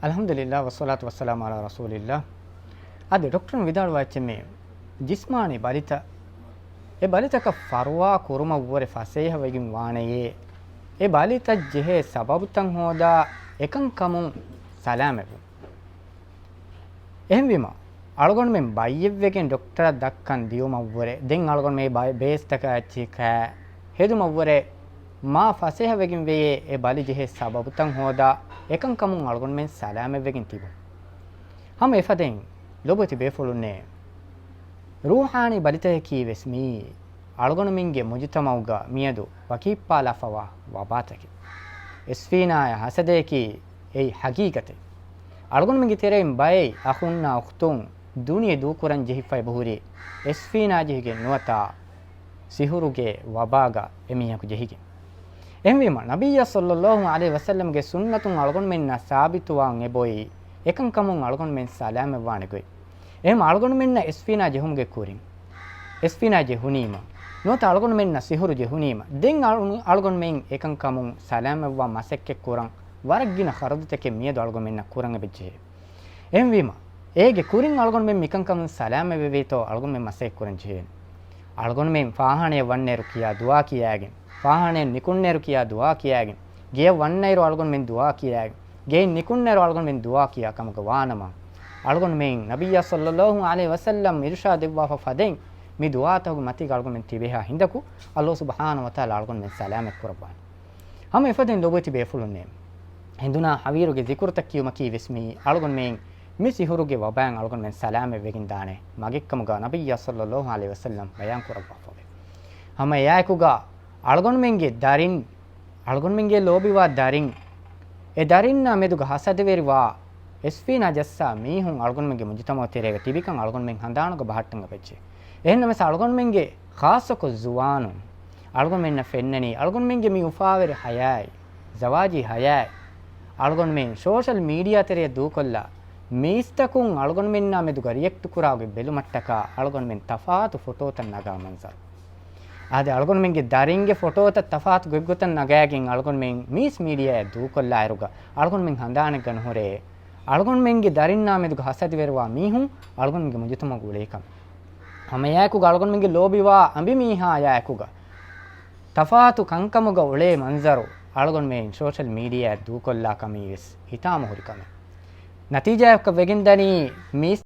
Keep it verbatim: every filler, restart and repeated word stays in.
އަލްޙަމްދުލިއްލާ، ވައްޞަލާތު ވައްސަލާމު ޢަލާ ރަސޫލިއްލާ. އަދި ޑޮކްޓަރު ވިދާޅުވާ އެއްޗެއްމެ، ޖިސްމާނީ ބަލިތައް، އެ ބަލިތަކަށް ފަރުވާ ކުރުމަށްވުރެ ފަސޭހަވެގެން ވާނެޔޭ، އެ ބަލިތައް ޖެހޭ ސަބަބުތައް ހޯދާ އެކަންކަމުން ސަލާމަތްވުން. އެހެންވީމަ، އަޅުގަނޑުމެން ބައްޔެއްވެގެން ޑޮކްޓަރަށް ދައްކަން ދިޔުމަށްވުރެ، ދެން އަޅުގަނޑުމެން ބޭސްތަކާ އެއްޗިހި ކާ ހެދުމަށްވުރެ، މާ ފަސޭހަވެގެން ވެޔޭ އެ ބަލި ޖެހޭ ސަބަބުތައް ހޯދާ އެކަންކަމުން އަޅުގަނޑުމެން ސަލާމަތްވެގެން ތިބުން. ހަމަ އެފަދައިން ލޮބުވެތި ބޭފުޅުންނޭ، ރޫޙާނީ ބަލިތަކަކީ ވެސް މިއީ އަޅުގަނޑުމެންގެ މުޖުތަމަޢުގަ މިއަދު ވަކިއްޕާލާފަވާ ވަބާތަކެއް. އެސްފީނާޔާ ހަސަދަޔަކީ އެއީ ހަގީގަތެއް. އަޅުގަނޑުމެންގެ ތެރެއިން ބައެއް އަޚުންނާ އުޚްތުން ދުނިޔެ ދޫކުރަން ޖެހިފަ އެބަހުރި އެސްފީނާ ޖެހިގެން ނުވަތަ ސިހުރުގެ ވަބާގަ އެމީހަކު ޖެހިގެން. އެހެންވީމަ، ނަބިއްޔާ ޞައްލައްލާހު ޢަލައިހި ވަސައްލަމްގެ ސުންނަތުން އަޅުގަނޑުމެންނަށް ސާބިތުވާން އެބޮއި އެކަންކަމުން އަޅުގަނޑުމެން ސަލާމަތްވާނެ ގޮތް. އެހެން އަޅުގަނޑުމެންނަށް އެސްފީނާ ޖެހުމުގެ ކުރިން، އެސްފީނާ ޖެހުނީމަ، ނުވަތަ އަޅުގަނޑުމެންނަށް ސިހުރު ޖެހުނީމަ، ދެން އަޅު-، އަޅުގަނޑުމެން އެކަންކަމުން ސަލާމަތްވާ މަސައްކަތް ކުރަން ވަރަށް ގިނަ ޚަރަދުތަކެއް މިއަދު އަޅުގަނޑުމެންނަށް ކުރަން އެބަޖެހޭ. އެހެންވީމަ، އޭގެ ކުރިން އަޅުގަނޑުމެން މިކަންކަމުން ސަލާމަތްވެވޭތޯ އަޅުގަނޑުމެން މަސައްކަތް ކުރަން ޖެހޭނެ. އަޅުގަނޑުމެން ފާޚާނަޔަށް ވަންނައިރު ކިޔާ ދުޢާ ކިޔައިގެން، ފާޚާނަޔަށް ނިކުންނައިރު ކިޔާ ދުޢާ ކިޔައިގެން، ގެޔަށް ވަންނައިރު އަޅުގަނޑުމެން ދުޢާ ކިޔައިގެން، ގެއިން ނިކުންނައިރު އަޅުގަނޑުމެން ދުޢާ ކިޔާ ކަމުގަ ވާނަމަ، އަޅުގަނޑުމެން ނަބިއްޔާ ޞައްލައްލާހު ޢަލައިހި ވަސައްލަމް އިރުޝާދު ދެއްވާފަ ފަދައިން މި ދުޢާތަކުގެ މަތީގަ އަޅުގަނޑުމެން ތިބޭހާ ހިނދަކު، ﷲ ސުބްޙާނަހޫ ވަތަޢާލާ އަޅުގަނޑުމެން ސަލާމަތް ކުރައްވާނެ. ހަމަ އެފަދައިން ލޮބުވެތި ބޭފުޅުންނޭ، ހެނދުނާ ހަވީރުގެ ޒިކުރުތައް ކިޔުމަކީ ވެސް މިއީ އަޅުގަނޑުމެން މި ސިހުރުގެ ވަބާއިން އަޅުގަނޑުމެން ސަލާމަތްވެގެން ދާނެ މަގެއްކަމުގަ ނަބިއްޔާ ޞައްލައްލާހު ޢަލައިހި ވަސައްލަމް ބަޔާން ކުރައްވާފަވޭ. ހަމަ އެއާއެކުގަ އަޅުގަނޑުމެންގެ ދަރިން، އަޅުގަނޑުމެންގެ ލޯބިވާ ދަރިން، އެ ދަރިންނާ މެދުގަ ހަސަދަވެރިވާ އެސްފީނާ ޖައްސާ މީހުން އަޅުގަނޑުމެންގެ މުޖުތަމަޢު ތެރޭގަ ތިބިކަން އަޅުގަނޑުމެން ހަނދާނުގަ ބަހައްޓަން އެބަޖެހޭ. އެހެންނަމަވެސް އަޅުގަނޑުމެންގެ ޚާއްޞަކޮށް ޒުވާނުން އަޅުގަނޑުމެންނަށް ފެންނަނީ އަޅުގަނޑުމެންގެ މި އުފާވެރި ޙަޔާތް، ޒަވާޖީ ޙަޔާތް، އަޅުގަނޑުމެން ސޯޝަލް މީޑިއާ ތެރެއަށް ދޫކޮށްލާ، މީސްތަކުން އަޅުގަނޑުމެންނާ މެދުގަ ރިއެކްޓް ކުރާގޮތް ބެލުމަށްޓަކާ އަޅުގަނޑުމެން ތަފާތު ފޮޓޯތައް ނަގާ މަންޒަރު. އާދެ، އަޅުގަނޑުމެންގެ ދަރިންގެ ފޮޓޯތައް ތަފާތު ގޮތްގޮތަށް ނަގާގެން އަޅުގަނޑުމެން މީސް މީޑިއާއަށް ދޫކޮށްލާއިރުގަ އަޅުގަނޑުމެން ހަނދާނެއްގަ ނުހުރޭ، އަޅުގަނޑުމެންގެ ދަރިންނާ މެދުގަ ހަސަދަވެރިވާ މީހުން އަޅުގަނޑުމެންގެ މުޖުތަމަޢުގަ އުޅޭކަމެއް. ހަމައެއާއެކުގަ އަޅުގަނޑުމެންގެ ލޯބިވާ އަނބިމީހާއާއެކުގަ ތަފާތު ކަންކަމުގަ އުޅޭ މަންޒަރު އަޅުގަނޑުމެން ސޯޝަލް މީޑިއާއަށް ދޫކޮށްލާ ކަމީވެސް ހިތާމަހުރި ކަމެއް. ނަތީޖާއަކަށް ވެގެންދަނީ މީސް